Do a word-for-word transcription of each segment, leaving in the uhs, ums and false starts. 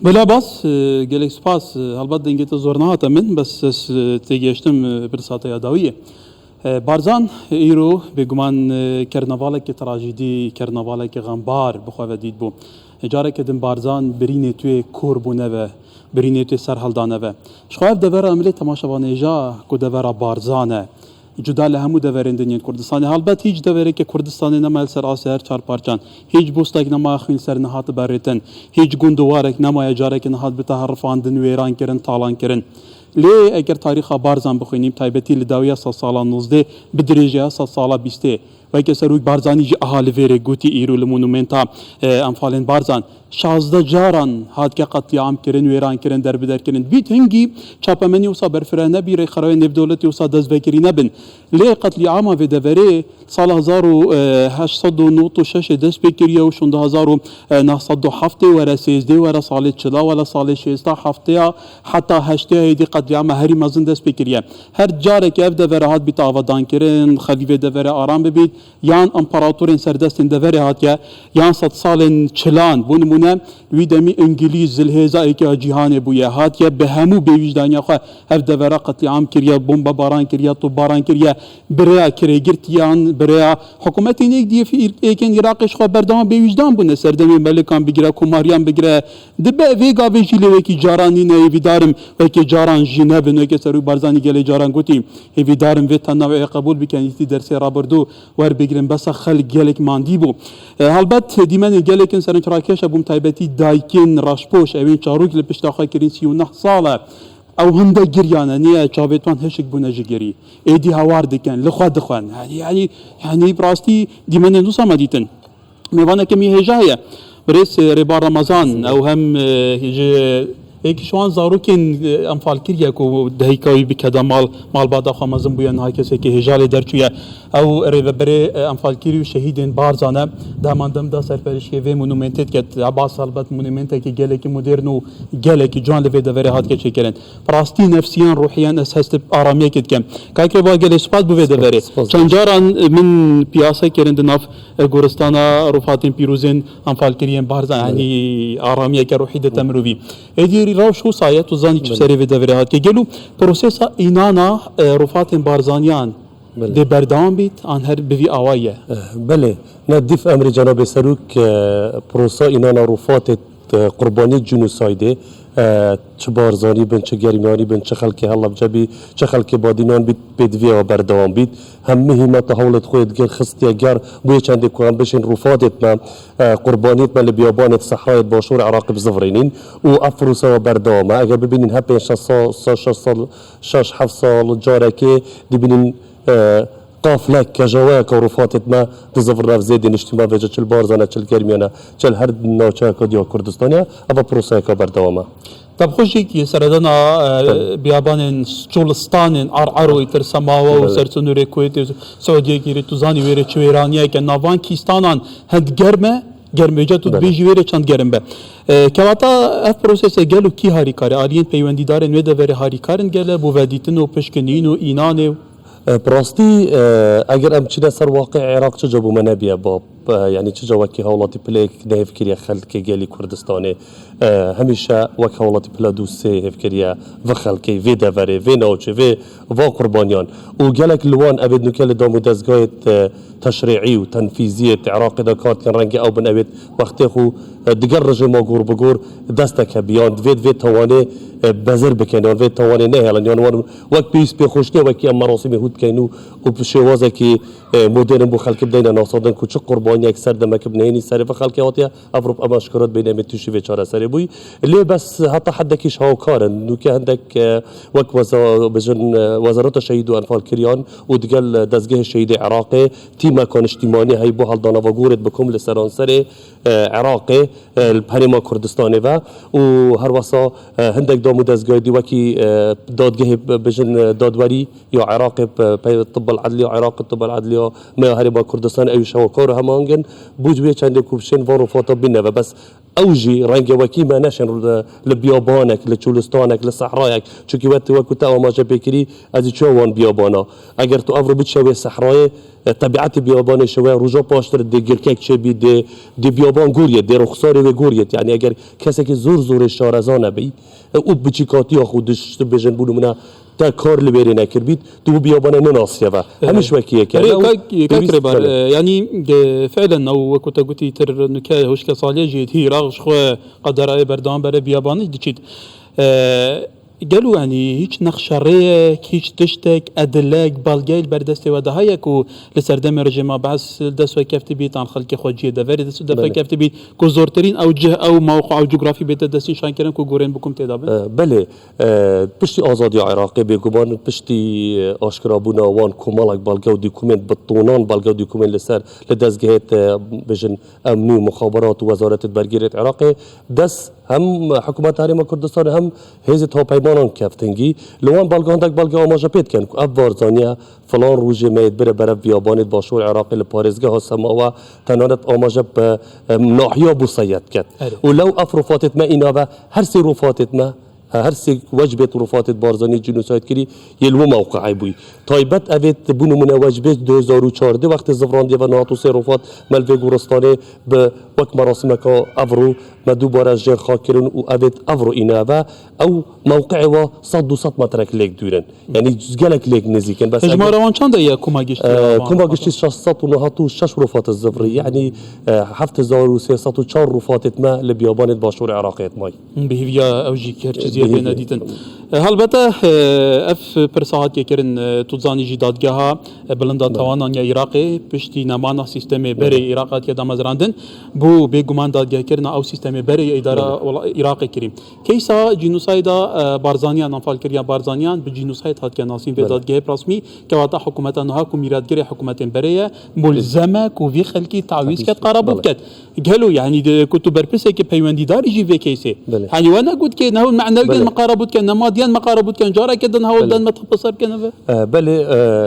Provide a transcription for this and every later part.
Bila bas, e, gelek spas. E, helbet dengê te zor nehate min, bes ez, e, têgihiştim, e, pirsa te ya dawiyê. E, Barzan, e, îro bêguman, e, kernevalekî trajîdî, kernevalekî xembar bi xwe ve dîtbû. E, careke din Barzan birînê tu yê kor bûne ve, birînê tu yê serhildane ve. Ji xwe ev devera em lê temaşevanê ja ku devera Barzan e. Cuda li hemû deverên din yên Kurdistanê. Helbet hîç deverekê Kurdistanê nemaye li ser asê her çar parçan. Hîç bostek nemaye xwîn ser nehatibe rêtin. Hîç gund û warek nemaye careke nihat bite herifandin, wêran kirin, talan kirin. Lê eger tarîxa Barzan bixwînî, bi taybetî li dawiya sed sala nozdeh, bi dirêjeya sed sala bîstê, weke Serok Barzanî jî aha li vêrê gotî, îro li monumenta, e, enfalên Barzan şazdeh caran hatike qetlîam kirin, wêran kirin, derbider kirin. Bît hingî çapemenî wisa berfireh nebî, rêxerawên nêvdewletî wisa dest vekirî nebin. Lê qetlîama vê deverê sala hezar û heşt sed û nod û şeş dest pê kiriye û şûnde hezar û neh sed û heftê were, sêzdê were, salê çila were, salê şêsta, hefteya, heta heşteya êdî qetlîama herî mezin dest pê kiriye. Her carekê ev devere hat bît avadan kirin, xelî vê deverê aram bibît, yan împeratorên serdestên deverê hatiye, yan sedsalên çilan, bo nimûne, wî demî Îngilîz zilhêza êkê ya cîhanê bûye, hatiye bi hemû bêwîjdaniya xwe ev devera qetlîam kiriye, bombebaran kiriye, topbaran kiriye, bi rêya kirêgirtiyan, bi rêya hikûmetên êk dî yê fî-, êkên Iraqê ji xwe berdewam bêwîjdan bûne, serdemê melikan bigire, komariyan bigire. Dibe vê gavê jî lê wekî caran nîne, hêvîdar im wekî caran jî nebin, weke Serok Barzanî gelê caran gotî, hêvîdar im vê tenna wê qebûl bikin, îtî dersê rabirdû werbigirin, besa xelk gelek mandî bû. E, helbet dîmenên gelek in serenc rakeş e, bû bi taybetî dayikên raşpoş, ewên çarûk li pişta xwe kirin sî û neh sal e. Ew hinde giryane, niye çavê wan hişk bûne ji girî. Êdî hawar dikin, li xwe dixwin. Yanî, yanî, yanî bi rastî dîmenên wisa me dîtin. Mêvaneke min hêja heye. Birêz, e, Rêbar Remezan, ew hem, e, ji êk ji wan zarokên, e, enfalkirî ye ku dehîka wî bi keda mal, malbata xwe mezin bûye, niha kesekî hêja lê derçûye. Ew rêveberê, e, enfalkirî û şehîdên Barzan e. Dema dem da serperiştiyê vê monumentê diket. Ebas helbet monumentekî gelekî modern û gelekî ciwan li vê deverê hatike çêkirin. Bi rastî nefsiyan, ruhiyan ez hestê aramiyekê dikim. Kak Rêbar, gelê spas bo vê deverê. Spas. Çend caran, e, min piyase kirin di nav, e, goristana Rufatên Pîrozên enfalkiriyên Barzan, yanî aramiyeke ruhî dide mirovî. Êdî rewş wisa ye, tu zanî çi serê vê deverê hatiye. Gelo prosesa înana, e, Rufatên Barzaniyan dê berdewam bît, an her bi vî awayî ye? Eh, belê. Na dîf emrê Cenabê Serok, eh, prosa înana Rufatê, eh, qurbanî cînosaydê, eh, çi Barzanî bin, çi Germiyanî bin, çi xelkê Helebce bî, çi xelkê Badînan bît, pêdivî ewa berdewam bît. Hemî hîmeta hewlet xwe yê digir xistiye ger, bûye çendê ku em bişên Rufatêt me, eh, qurbanît me li biyabanêt sehrayêt başûr Iraqê bizivirînîn û ev prosa ewa berdewam e. Eger bibînin her pênc şeş sal, şeş sal, şeş heft sal carekê dibînin, e, qaflek, kejaweyeka Rufatêt me dizivirne ev zêdê niştî me vêce çil Barzan e, çil Germiyan e, çil her navçeyeka diya Kurdistanê ye. Eva proseyeka berdewam e. Te bi xwe jî ki seredana, e, Tabii. biyabanên Çolistanên Ar'ar û îtir Semawa û Evet. ser sinûrê Kuwêtê, Siûdiyê girî, tu zanî wêrê çi wêraniyeke navan kîstanan hend germ e, germ vêce tu Belê. dibêjî wêrê çend germ be. E, kewata ev prosese gelo kî harîkar e? Aliyên peywendîdarên wê deverê harîkar in gele bo vedîtin û pişkinîn û înanê û E, bi rastî, e, eger em çine ser waqî Iraq çi ca bû me nebiye bab, e, yanî çi ca wekî hewlatî pileyek nehêv kiriye xelkê gelî Kurdistanê. E, hemîşe wek hewlatî pile dû sê hêv kiriye vê xelkê, vê deverê, vê navçê, vê va qurbaniyan. Û gelek li wan evêt nûke li dam û dezgahêt, e, teşrî'î û tenfîziyê di Iraqê de kar dikin, rengê ew bin evêt wextê xwe, e, digel rejêma gor bi gor destek hebiyan, divê, divê tawanê, e, bezir bikin, yan vê tawanê nehêlin, yan wan wek pêwîst pê xweş niye, wekî em merasîmê hûn dikeyn û, û bi şêwazekî, e, modern bo xelkê bideyne nasandin ku çi qurbaniyek ser demek bi neyênî serê vê xelkê hatiye, ev rû bi em aşkara dibeyne em ê tûşî vê çareserê bûyî. Lê bes heta hedekî şahokar in. Nûke hindek, e, wek weza-, bijin, e, Wezareta Şehîd û Enfalkiriyan û digel, e, Dezgehê Şehîdê Iraqê, tîmeka niştîmanî heyî bo heldana vegorêt bi kom li seranserê, e, Iraqê, e, li herêma Kurdistanê ve û her wesa, e, hindek dam û dezgahê dî wekî, e, dadgehê bi-, bijin, e, dadwerî ya Iraqê, pe-, pey Tibbel Edliya Iraqê, Tibbel Edliya me ya herêma Kurdistanê ew şewekar û hemaheng in. Bû ji wê çendê ku bişên van rûfata bîne ve. Bes Ew jî renge wekî me neşên li, li biyabanek, li çolistanek, li sehrayek. Çunkî we tu wekû te amaje pê kirî, ez ê çûya wan biyabana. Eger tu evro biçe wê sehrayê, e, tebietê biyabanê ji we roja paştir dê girkek çêbî, dê, dê biyaban goriyet, dê ruxsarê wê goriyet. Yani eger kesekî zor zorê şareza nebî, e, û biçîkatiya xwe dişt bêjin bû nimûne te kar li wêrê nekirbît, tu wî biyabanê nenasiye ve. Hemî ji wekî yek e. Erê, Ew kak, kak pêwîst Rêber, bene. E, yanî, e, fiilen ew wekû te gotî tir nuke hişke salê jî hîra ji xwe qederayê berdewam bere biyabanî diçît. E, gelo, yanî, hîç nexşerêyek, hîç tiştek, edilek, belgeyek li ber destê we de heye ku li serdemê rejîma Bees li dest we keftibî, tan xelkê xwe cihê deverê dest, dest we Belê. keftibî, ku zortirîn ew cih, ew mewqe, ew cografî bête destnîşankirin ku gorên bikum tê de bin? E, belê. E, piştî azadiya Iraqê bêguman piştî, e, aşkirabûna wan komelek belge û dokûmên bi tonan belge û dokûmên li ser li dezgehê te bêjin emnî û muxaberat û wezaretê bergêrê Iraqê dest hem hikûmeta Herêma Kurdistanê hem hêzê hevpeymanan keft hingî. Li wan belgehan dek belge amaje pê dikin ku ev barzaniye filan rojê me yê bire berev biyabanê di başûr Iraqê li parêzgeha Semawe tenanet amaje bi, e, nahiya Bûseyet ket. Erê. Û lew ev rufatêt me îna ve her sê rufatêt me Her sê wecbêt û rufatêt Barzanî cînosayd kirî, yê li wê mewqeê bûyî. Taybet evêt, bi nimûne, wecbêt du hezar û çardeh wextê zivrandiye ve niha tu sê rufat me li vê goristanê bi wek merasimeka evro me dubare jê xak kirin û evêt evro îne ve ew mewqeê wa sed du sed metrek lêk dûr in. Yanî gelek lêk nêzîk in. Bes Hejmara eger, wan çend e ya koma giştî e, ya wan koma rufatê? Giştî şeş sed û nod û şeş rufatê zivrî. Yanî, e, heft hezar û sê sed û çar rufatêt me li biyabanêt başûrê Iraqê yêt may. Bi hêviya ew jî her çi ziyadê Bi hêviya. nedîtin. E, helbete, e, ev pirsa hatiye kirin, e, tu dizanî jî dadgeha, e, bilinda Bele. tawanan ya Iraqê, piştî nemana sîstemê Bele. berê Iraq hatiye damezrandin, bû bêguman dadgehkirina ew sîstemê berê ya îdara Bele. wela-, Iraqê kirî. Keysa cînosayda, e, Barzaniyan, anfalkiriya Barzaniyan bi cînosayd hatiye nasîn vê Bele. dadgehê bi resmî, kewata hikûmeta niha ku mîratgirê hikûmetên berê ye, mulzem e ku vî xelkî tawîz Tawîz ket, ket, qara bû bele. biket. Gelo, yanî, de, ku tu berpirsekî peywendîdarî jî vê keysê. Belê. Yanî, we negot ke ne hûn manewiyên Belê. me qara bû dikin, ne madiyan me qara bû dikin, careke din hewl Belê. den me tepesar bikin ve? E, belê,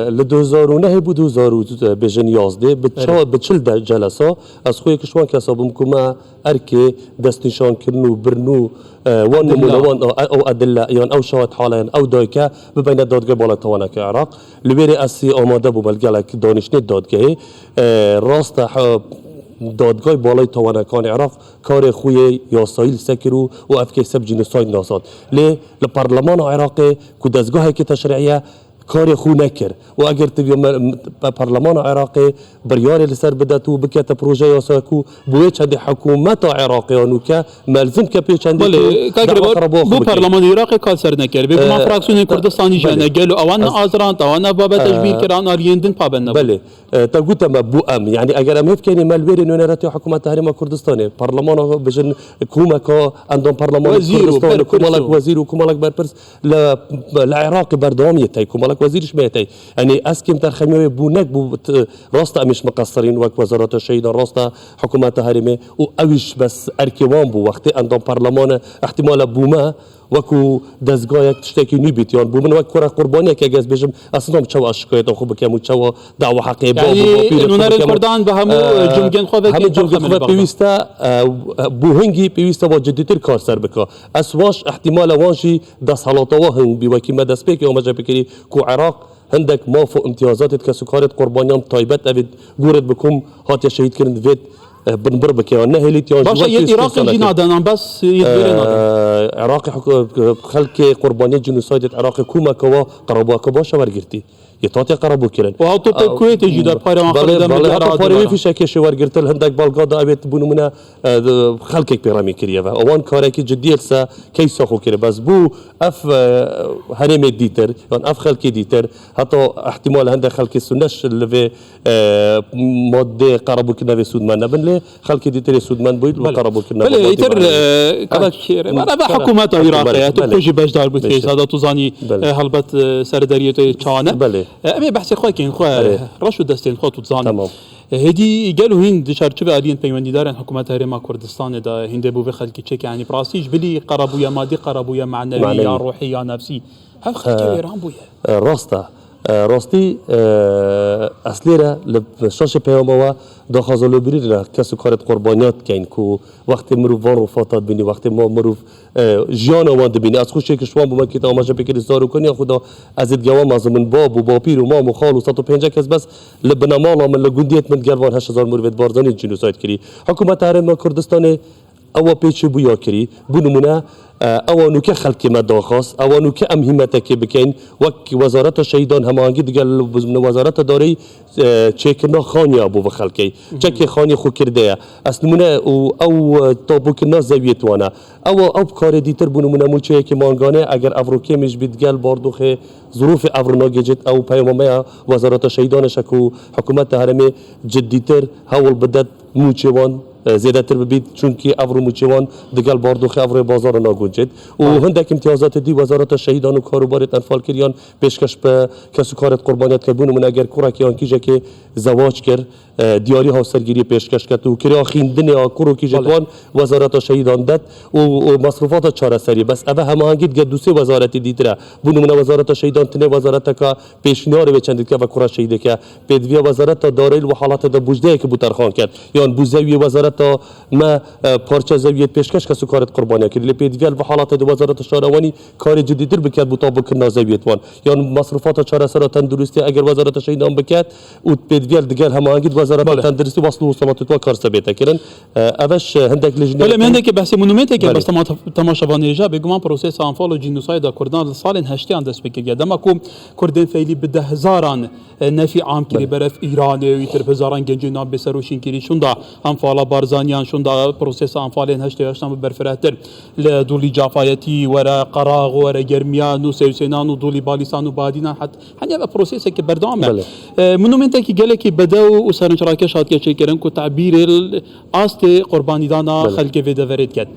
e, li du hezar û nehê bû du hezar û, e, bêjin yazdeh, bi Belê. ça-, bi çil de celesa, ez xwe yek ji wan kesa bûm ku me erkê destnîşankirin û birin û, e, wan Edilla. nimûne, wan, e, ew edille, yan ew şahid halayan, ew dayike bibeyne dadgehê bala tawaneke Iraq. Li wêrê ez sî amade bûme li gelek danîştnê dadgehê. E, rast e, he, Dadgehê Balayê Tawanekanê Iraq karê xwe yê yasayî li ser kir û, û ev keyse bi cînosayd nasand. Lê li Parlemana Iraqê ku dezgahekî teşrî ye, karê xwe nekir. Û eger tu me, me, Parlemana Iraqê biryarê li ser bidet û bikete proje yasa ku bi wê çendê hikûmeta Iraqê ya nûke melzim ke pê çendê Belê, ku kak dawa Rêber, qerebuwa xwe bû bike. Parlemanê Iraqê kar ser nekir. Bêguman Ee, fraksiyonên e, Kurdistanî jî belê. hene. Gelo ewan Ee, azrand, ewan ev babet Ee, tejbîr kir, an aliyên din paben nebû. Belê. E, te gote me bû em. Yanî eger em hêf kenî me li wêrê nûneretiya hikûmeta Herêma Kurdistanê, parlemana bijin komeka endam parlemana Wezîr û Kurdistanê, berpirs komelek û wezîr û komelek berpirs li, li Iraqê berdewam yê tey, komelek wezîr ji me yê tey. Yanî ez kêm terxemiya wê bû nek bû t-, rast e em îş miqesirîn wek Wezareta Şehîdan, rast e hikûmeta herêmê û ew îş bes erkê wan bû. Wextê endam parlemane ihtimale bû me, Wekû dezgayek tiştekî nû bît, yan bû min wek kura qurbaniyek, eger ez bêjim, ez nizanim çawa ez şikayeta xwe bikem û çawa dawa heqê bav û Yanî, bapîrê xwe nûnerên bikem. Kurdan bi hemû, Ee, cumgên xwe vekî hemî cumgên xwe pêwîst e, e, bû hingî pêwîst e wa cidîtir kar ser bike. Ez waş, ihtimale wan jî desthilata wa hing bî, wekî me destpêkê amaje bikirî ku Iraq hindek maf û îmtiyazatê kesûkarê qurbaniyan taybet evê gorê bi kom hatiye şehîdkirin divêt, e, binbir bike, yan nehêlît, yan jî Başe, wek yê Iraqê jî naden, an bes yê Dêrê naden. E, Iraqê huk-, xelkê qurbaniyê cînosaydê Iraqê komeke wa qerebûyeke baş e wergirtî. Yê hatiye qerebûkirin. Û ew topê Kuwêtê jî de parê wan xwedî de belê, belê, heta parê wê fîşekê şê wergirtin, hindek belga da evêt bû nimûne, e, xelkek pêremî kiriye ve. Ewan karekî cidî li ser keysa xwe kiriye. Bes bû ev, e, herêmê dîtir, yan ev xelkê dîtir, heta ihtimal hindek xelkê Sunne li vê, e, madeyê qerebûkirina vê sûdmend nebin, lê xelkê dîtirê sûdmend bûyî li Belê. qerebûkirina Belê, vê îtir, madeyê. e, Ama kak, Rêber, eve kara-, hikûmeta hikûmeta Iraqê ye, tu belê. xwe jî beşdar bû Belê. kêsa da, tu zanî, Belê. e, helbet, e, serderiyê te çawan e. Belê. E, em ê behsê xwe kên, xwe, Belê. reş û destên xwe tu dizanî. Tamam. E, hêdî gelo hîn di çarçovê aliyên peywendîdarên hikûmeta Herêma Kurdistanê de hîn dê bo vê xelkî çêke, yanî bi rastî ji bilî qerebûye madî, qerebûye manewî, Manewî. ya ruhî, ya nefsî. Ev xelkê Ee, wêran bûye. e, rast e. E, rastî, e, ez lêre li şaşê peyama we daxwaza lêbirî re kes û karê di qurbaniya dikeyn ku wextê mirov van rûfata dibînî, wextê ma mirov, e, jiyana wan dibînî. Ez xweşiyekî ji wan bûme kî te amaje pêkirî zarokaniya xwe da ez ê digewam ez û min bab û bapîr û mam û xal û sed û pêncî kes bes li binemala min, li gundiyêt min digel van heşt hezar mirovê di Barzanî cînosayd kirî. Hikûmeta Herêma Kurdistanê ewa pêçê bûya kirî. Bo nimûne, e, ewa nûke xelkê me daxwast, ewa nûke em hîmetekê bikeyn, wek Wezareta Şehîdan hemahengî digel Wezareta Dareyî, e, çêkirina xaniya bo vê xelkê. Çekê xaniyê xwe kirde ye. Ez nimûne û ew, e, tabûkirina zewiyêt wan e. Ewa ew karê dîtir bo nimûne mûçeyekê mangane, eger evro kêmî jî bî digel bardoxê zirûfê evro nagêcêt, ew peyama me ya Wezareta Şehîdan e ku hikûmeta herêmê ciddîtir hewl bidet mûçê wan, e, zêdetir bibît, çunkî evro mûçê wan digel bardoxê evroyê bazara naguncêt. Û hindek îmtiyazatê dî Wezareta Şehîdan û Karûbarêt Enfalkiriyan pêşkeş bi kes û karêt qurbaniya dike. Bo nimûne eger kurekê yan kîjekê zewac kir, e, diyarî hawsergiriyê pêşkeş ket û kiriya xîndinê a kur û kîjêt wan Wezareta Şehîdan det û, û mesrûfata çareseriyê. Bes eve hemahengî dike du sê wezaretê dîtir e. Bo nimûne Wezareta Şehîdan tinê wezareteka pêşniyarê wê çendî dike ve kura şehîdê ke. Pêdiviya Wezareta Dareyî li wê halatê de bujdeyekî bo terxan ket. Yan bo zewiyê wezareta me, e, parça zewiyêt pêşkeş kes û karêt qurbaniya kirî. Lê pêdiviya li vê halatê de Wezareta Şarewanî karê cidîtir biket bo tabûkirina zewiyêt wan. Yan mesrûfata çaresera tenduristiyê eger Wezareta Şehîdan biket û pêdiviya digel hemahengî di Wezareta Tenduristî wesl û wesalatê wan kar se bête kirin. E, ev e ji hindek lejneyê Belê, me hindekî behsê monumêntekê Belê. bes tema-, temaşevanê hêja, bêguman prosesa Enfal û cînosayda Kurdan li salên heştêyan dest pê kiriye. Dema ku Kurdên feylî bi dehhezaran, e, nefî am kirî Belê. berev Îranê û îtir bi hezaran gencên wan bêserûşîn kirî. Şûnda Enfala Barzaniyan, şûnda prosesa Enfalên heştê heştan bi berfirehtir li Dûlî Cafayetî were Qerax, were Germiyan û Sewsênan û Dûlî Balîsan û Badînan het-, heniya ve prosesekî berdewam e. Belê. E, monumêntekî gelekî bedew û serinçrakeş hatiye çêkirin ku tebîrê li astê qurbanîdana Belê. xelkê vê deverê diket.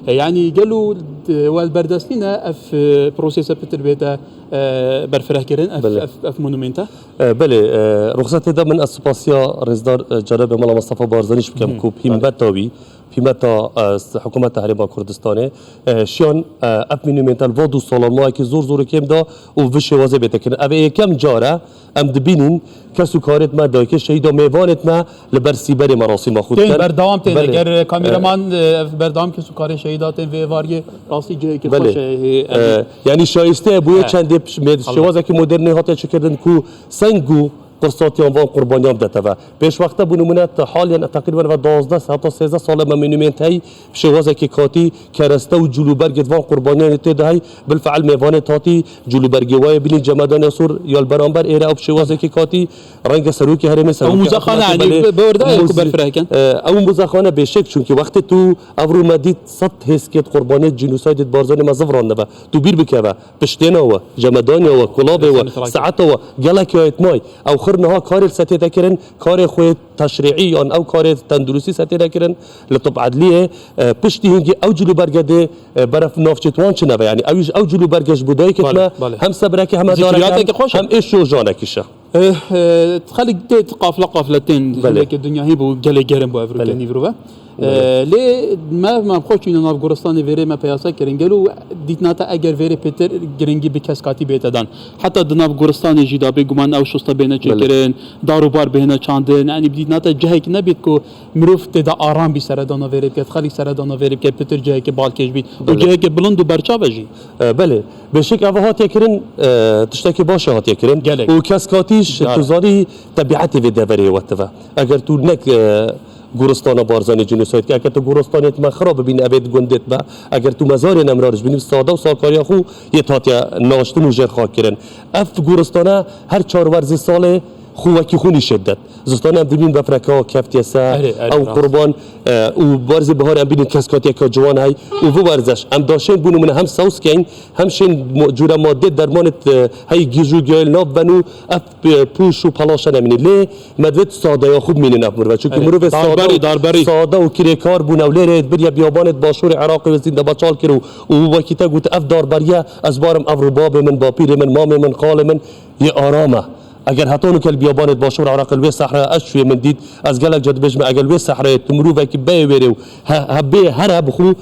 E, yanî gelo, e, we li ber dest nîne ev, e, prosese pitir bête, e, berfirehkirin, ev, Belê. ev, ev monumênte? E, belê, e, ruxsetê de min ez spasiya rêzdar, e, Cenabê Mela Mistefa Barzanî jî bikim Hı. ku hîmeta wî, hîmeta, e, s-, hikûmeta Herêma Kurdistanê, e, şiyan, e, ev monumênte li va du salan mayekî zor zor û kêm da û vi şêwazê bête kirin. Ev ê yekem car e, em dibînin kes û karêt me, dayikê şehîda, mêvanêt me li ber sîberê merasîma xwe Tên dikin. berdewam tên. Belê. Eger kameraman, e, ev berdewam kes û karê şehîda tên vê êvariyê rastî cihekî Belê. xweş e, hê, E, em yanî şayîste ye, bûye He. çendê piş-, me-, Elbet. şêwazekî modernê hatiye çêkirin ku seng û pirsatiyan van qurbaniyan bidete ve. Pêşwexte bo nimûne te-, haliyen teqrîben ve duwazdeh heta sêzdeh sal e me monumênt hey, şêwazekî katî kereste û cûlûbergê di van qurbaniyanê tê de hey, bilfiil mêvanê tatî cûlûbergê wayê bînî Cemedanê Sûr ya li beramber êre ew bi şêwazekî katî renge serokê herêmê, Ew serokê muzexane, hikûmetê yanî belê bi, bi orda ye ku muz-, berfireh kin? e, ew muzexane bêşek, çunkî wextê tu evro me dît sed hêzkêt qurbaniyê cînosaydê di Barzanê me ziviran nebe. Tu bîr bikeve, piştêna we, cemedaniya we, kulabê we, Kesinlikle. saeta we, gelek yayet may. Ew xir niha karê li setê te kirin, karê xwe teşrîî yan ew karê tenduristî setê nekirin li tib edliyê, e, piştî hingî ew cilûberge dê, e, beref navçê wan çi nebe. Yanî ew, ew cilûberge ji bo dayikê Belê, me belê. hem sebreke heme Zîkiriyateke dareke xweş e. hem êş û janekî şe. Eh, eh, xelk tê qafle qafle tên Belê. Gelekê dinya hî bû gelê gerim bû ev Belê. rûkenî virove. Belê. Eh, lê me, me xwe çûne nav goristanê vêrê me peyase kirin. Gelo dîtina te eger vêrê pêtir giringî bi keskatî bête dan. Heta di nav goristanê jî de bêguman ew şoste bêne Belê. çêkirin, dar û bar bêne çandin. Yanî bi dîtina te cihek nebît ku mirov tê de aram bî seredana vêrê biket, xelk seredana vêrê biket, pêtir cihekê balkêş bît. Û Belê. cihekê bilind û berçav e jî. E, belê. Bêşik ev hatiye kirin, e, tiştekî baş e hatiye kirin. Gelek. Û keskatî ji Dara. tu zanî tebietê vê deverê ye we tive. Eger tu nek, e, goristana Barzanî cînosayd ke, eger tu goristanê me xira bibîn evê di gundê me, eger tu mezarê Nemrar ji bînî sade û sakariya xwe yê hatiye naştin û jêr xak kirin. Ev goristane her çar werzê salê xwe wekî xwe nîşê didet. Zistane em dibîn befreka keftiye ser, Erê, erê, ew rast. qurban, e, û werzê bihar em bînin keskatiyeke ciwan hey û vi werzeş. Em daşên bû nimûne hem sewz keyn, hem şên mo-, cûre madde dermanê, e, hey gîj û giyayê li nav ben û ev, e, pûş û pelaşe nemînin. Lê me divêt sadeya xwe bimînin ev mirove. Çunke Erê, mirovê darberî, sade û, darberî. sade û kirêkar bûne û lê rê biriye biyabanê başûrê Iraqê wê zînde beçal kir û, û wekî te got ev darberiye ez barim ev rûbabê min, bapîrê min, mamê min, xalê min, yê aram e. Eger heta nûke li biyabanê di başûr Iraqê li wê sehra ez çûyê min dît, ez gelek car dibêjim, eger li wê sehrayê tu mirovekî beyê wêrê û he-, he-, bê here bi xwe,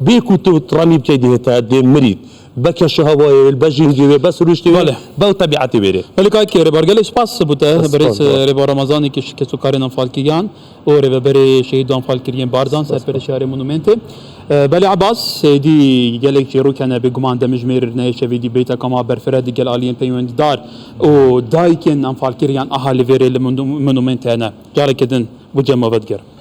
bê ku tu remî bikey dê te, dê mirî. be keşûhewayê wê, be jîngê wê, be sirûştê wê, Belê. be tebiatê wê rê. Belê kayet kere bargelê spas bû te Spas berêz bû. Rêbara Ramazanî ki şikesokarên anfalkiriyan û rêveberê şehîd anfalkiriyên Barzan serpereşarê monumentê. Belê Abbas, êdî gelek jî rûkene bêguman demjimêr neyê şevê dî bêta kama berfireh digel aliyên peywendîdar û dayikên anfalkiriyan aha li vêrê li monumentê hene. Careke din bû cem me vedigerim.